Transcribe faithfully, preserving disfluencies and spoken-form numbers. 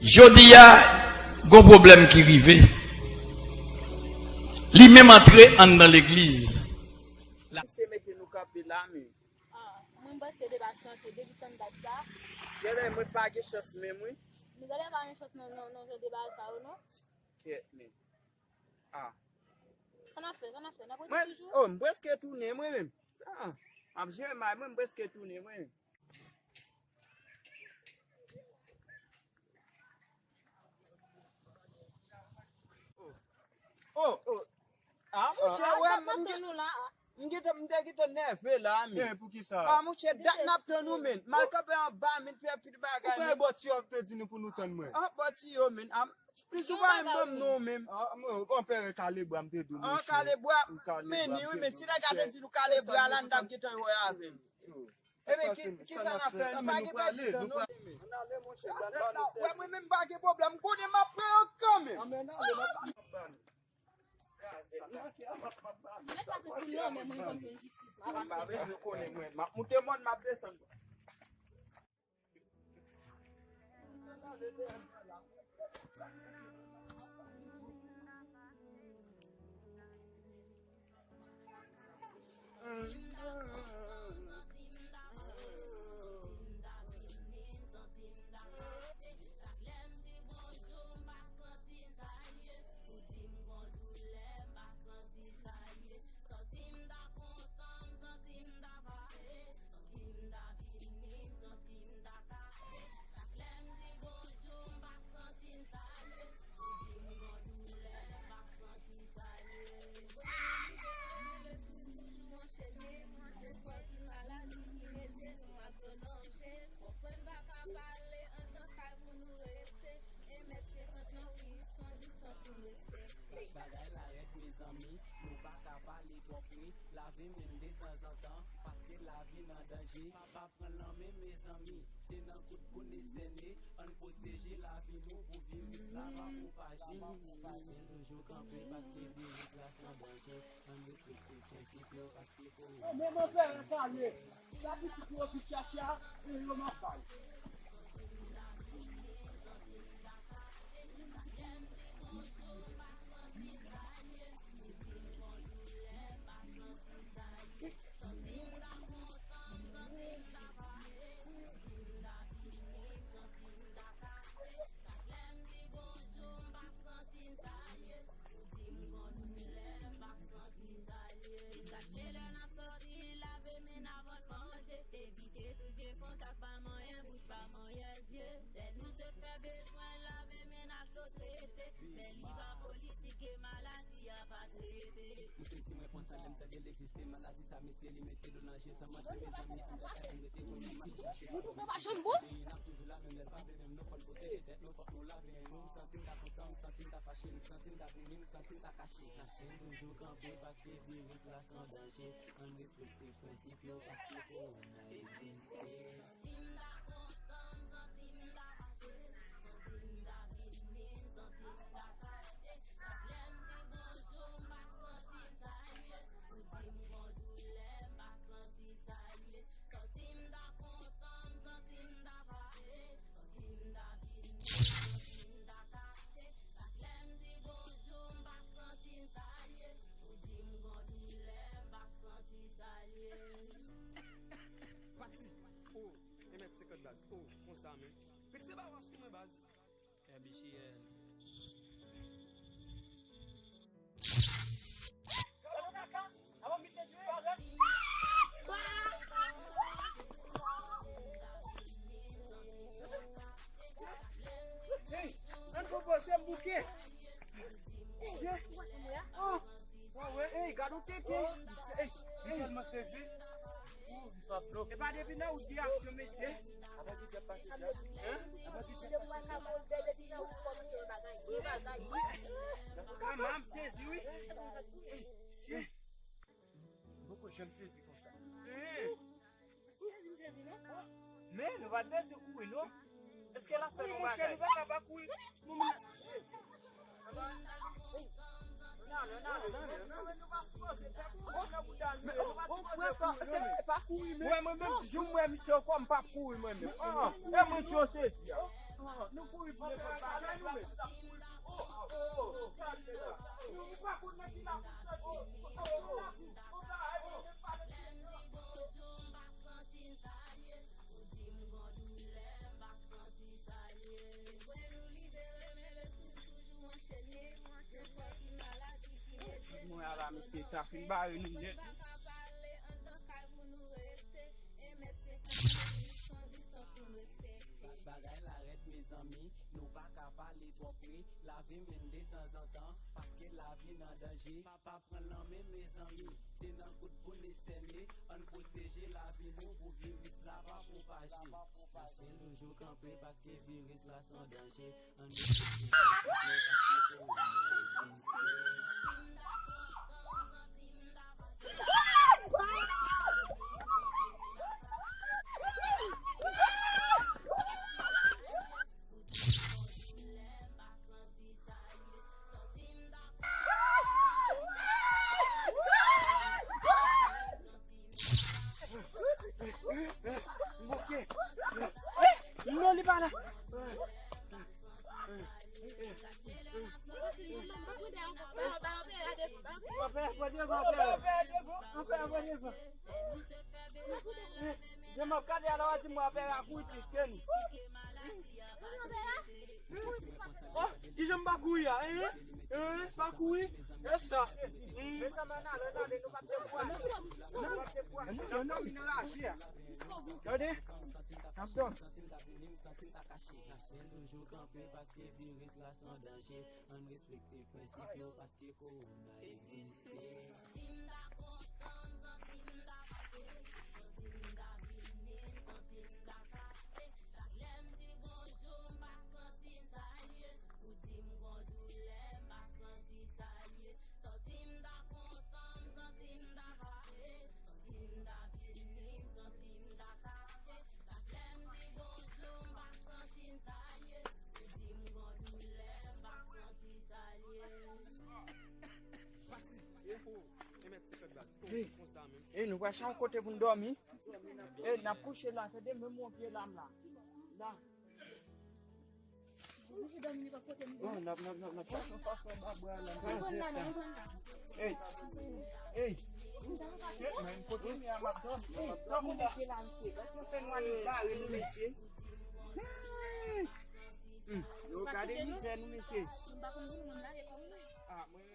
Jodi a, gon pwoblèm ki rive. Li menm antre anndan legliz. Misye mete nou kanpe la, men. Ah, mwen, m panse deba sante depi tann dat sa. Genlè mwen pa gen chans menm, wi. Nou genlè pa gen chans nan, nan, nan jan deba sa yo, non. Kèt, men. Ah. Sa n ap fè, sa n ap fè, n ap rete toujou? Oh, m prèske tounen, mwen menm. Sa, m ap jere may, mwen, m prèske tounen, mwen menm. Oh, oh. Ah, monchè, ah, wè, m, m, nou la. M gentan, m te gentan nève la, men. Men, poukisa? Ah, monchè, dat n ap tann ou, men. M al kanpe anba, men, fè pil bagay, men. Ou kwè bò Tiyo te di nou pou nou tann mwen? Ah, bò Tiyo, men. Ah, plis ou pa menm ban m non, men. Ah, mwen, anperè Kalebwa, m te di w, monchè. Ah, Kalebwa, men, wi, men, ti nèg la te di nou Kalebwa la, n t ap gentan wè avè l. Ebyen, ki, ki sa n ap fè? Nou pa gen pèdi tan, non. Ann ale, monchè, ban nou fè. Wè, mwen menm pa gen pwoblèm, m konnen m ap pran yo kanmenm. Ann ale, m ap ban nou. Mwen pase sou lanmè, mwen konn jwenn jistis, m ap pase. M pa bezwen konnen mwen, m ap moute mòn, m ap desann. Anchene, e fò ki maladi ki mete nou ak dlo nan je. Konprann pa ka pale, anndan kay pou nou rete. E mèt senkant lan, wi, san distans pou n respekte. Bagay la rèd, mezanmi, nou pa ka pale twò pre. Lave men n detanzantan, paske lavi n an danje. Pa, pa pran lanmen, mezanmi, se nan kout pou n estène. Ann pwoteje lavi nou pou viris la pa pwopaje. Toujou kanpe, paske viris la san danje. Ann respekte prensip yo, paske kowona. Men anperè Kale, sa pitit yo ki chache a, e yo m ap bay. Evite tout vye kontak, pa manyen bouch, pa manyen zye. Lè nou sot fè bezwen, lave men n ak dlo trete. Men li pa politik e maladi a pa trete. Ou sezi mwen kontan lè m tande l egziste, maladi sa mesye li mete dlo nan je, san manti mezanmi, anndan kay pou n rete, kounye a mache chache. Peyi n ap toujou la menm lè l pa vle menm nou, fò n pwoteje tèt nou, fòk nou lave men nou, m santi m ta kontan, m santi m ta fache, m santi m ta vini, m santi m ta kache. N toujou kanpe paske viris la san danje. Ann respekte prensip yo paske kowona egziste. Pati. Oh, e mèt senkant baz. Oh, konsa men. Pete ba w sou mwen baz. M J N. Hey, ann konpoze m bouke. Mesye. Oh. Wa wè, ey, gad yon tete. Ey, ey. M tèlman sezi. Ou, m sot bloke. E pa depi nan wout gen aksyon, mesye. Apa ki djab pase djab? Hein? Apa ki djab pase djab? Kòman m sezi, wi. Ey, mesye. M poko janm sezi konsa. Hein? Men, nou pa t bezwen kouri, non. Èske l ap fè nou bagay? Monchè, nou pa ka pa kouri. Mwen menm, jou m wè misye ankò, m p ap kouri mwen menm. E mwen ki yo sezi a. Nou kouri pou nenpòt bagay, nou menm. Nou pa konn nan ki lakou soti. Mwen ala mesye ta fin bare nou nèt. Bagay la rèd, mezanmi, nou pa ka pale twò pre. Lavi menm detanzantan, paske lavi nan danje. Pa pran lanmen, mezanmi, se nan kout boul estène. Ann pwoteje lavi nou pou viris la pa pwopaje. Rete toujou kanpe, paske viris la se yon danje. Non, li pa la. Jan m ap gade a la, w a di m w a fè rakout li, Kenny. Oh, kijan m pa kouri a, hein? Hein? Pa kouri? E sa. Hmm. Tande? N ap dòmi. Ey, nou pral chache yon kote pou n dòmi. Ey, n ap kouche la, tande, menm yon vye lam la. La. Bon, n ap, n ap, n ap, n ap chache yon fason ba bra la. Ey, ey. Shit, man, kote m ye a, m ap dòmi. Ey, kòman mesye la, mesye? Gade yon fè nwa li bare nou, mesye. Hmm. Yo, gade mizè nou, mesye. Ah, mwen